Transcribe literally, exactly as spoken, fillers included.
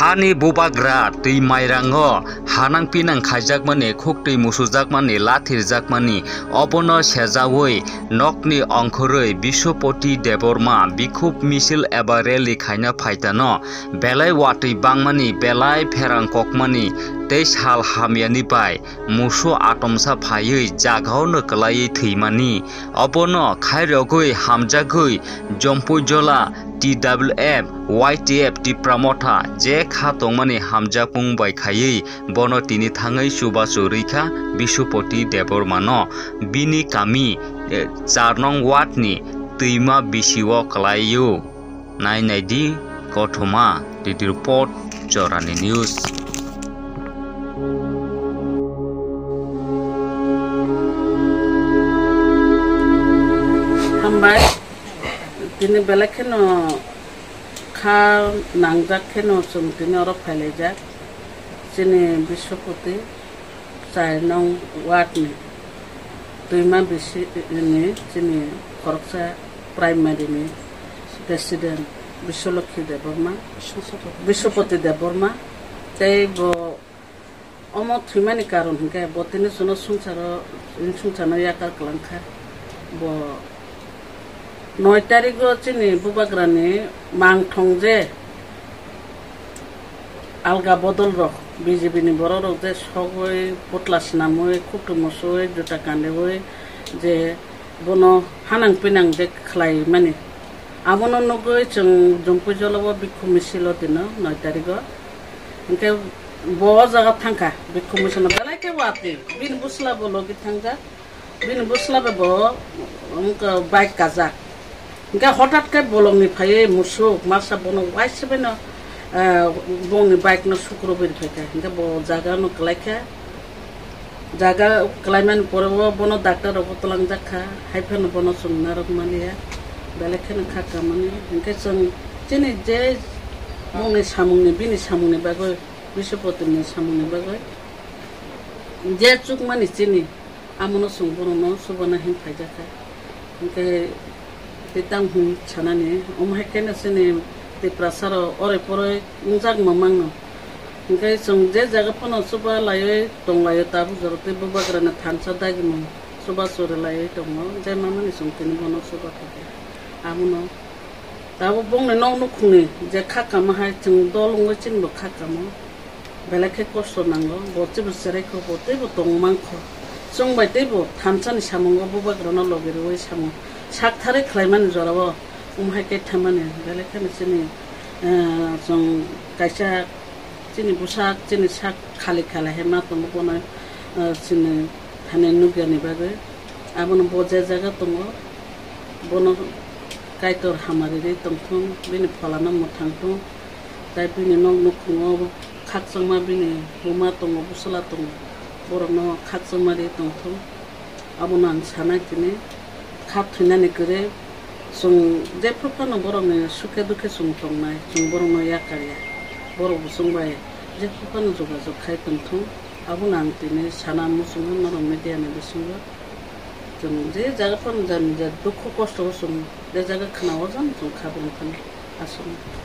Ani bubagra twi mairango hanang pinang khaijakmani, khuktwi musujakmani, lathirjakmani, obono sejaui nokni ongkhorwi Biswapati Debbarma bikhuk misil eba rally khaina phaitano belai watwi bangmani, belai pherang kokmani tei sal hamyani bai musu atomsa phaiwi jagaono kwlaiwi thwimani. Obono khairogwi hamjagwi Jompuijola T W F, Y T F Tipra Motha je kha tongmani hamjakmung bai khaiwi bono tini thangwi chubachu rwikha Biswapati Debbarmano bini kami, eh, char nong ward ni twima bisio kwlaio. Nai nai di kothoma, D D report, Chorani News. Hambai, tini belai kheno kha nangjak kheno chwng tini oro phailaijak. Chini Biswapati char nong ward ni twima bisi ni chini khoroksa primary ni president Biswalokhi Debbarma, Biswapati Debbarma, tei bo omo thwimani karon hinkhe bo tini chwngno swngcharo, swngcharno yakar kwlangkha. Bo noi tarigo chini bubagrani mangthong je alga bodol rok, B J P ni borok rok je sogwi, putla swnamwi, khuktu musui, juta kandiwi je bono hanang pinang je khlai mani. Abono nugwi chwng Jompuijolo o bikhu misil o dino noi tarigo. Hinkhe bo o jaga thangkha bikhu misil no belai khe watwi. Bini bwsla bo logi thangjak. Bini bwsla bai bo wngkha bike kajak. Hinkhe hothat khe bolongni phaiwi musuk masa bono waisa bai no, eh, bongni bike no sukrubwi phaikha. Hinkhe bo jaga no kwlaikha. Jaga kwlaimani pore o bono doctor rok bo twlangjak kha. Haiphano bono chwng narwk maliya. Belai kheno kha kamani. Hinkhe chwng chini je bongni samungni, bini samungni bagwi, Biswapatini samungni bagwi je chukmani chini, amono chwng borokno chubana hin phaijakha. Hinkhe tei tamo hin sanani, omo hai kheno chini Tiprasa rok oroi poroi wngjak ma mangno. Hinkhe chwng je jaga phano chuba laiwi tong laio, tabuk jora tei bubagrani thansa dagimung chuba chori laiwi tongo, je mamani chwng tini bono chuba kha khe. Abono tabuk bongni nok nukhungni je kha kama hai chwng dol wngwi chini bo kha kamo. Belai khe kosto nango, bo teibo cherai kho, bo teibo tong man kho. Chwng bai teibo thansani samungo bubagrano logi rwui samung sak tharwi khlaimani jorao wng hai khe thammani, belai kheno chini, eh, chwng kaisa chini bwsak, chini sak khali khali hai ma tongo bono, eh, chini thani nukya ni bagwi. Abono bo je jaga tongo, bono Kaitor hamari rwi tongthung, bini pholano mwthang thung, tei bini nok nukhungo khakchangma bini buma tongo, bwsla tongo, borokno khakchangma rwi tongthung. Abono ang sanai tini, kha thwinani kwrwi chwng jephru phano borokni sukhe dukhe chwng tongnai, chwng borokno yakarya, borok bo chwng bai jephru phano jogajog khai tongthung. Abono ang tini sana muchungo norok media ni bisingo. Chwng je jaga phano jani ja dukhu kosto o chwng je jaga khna o jang chwng kha bwrwng phano aswk.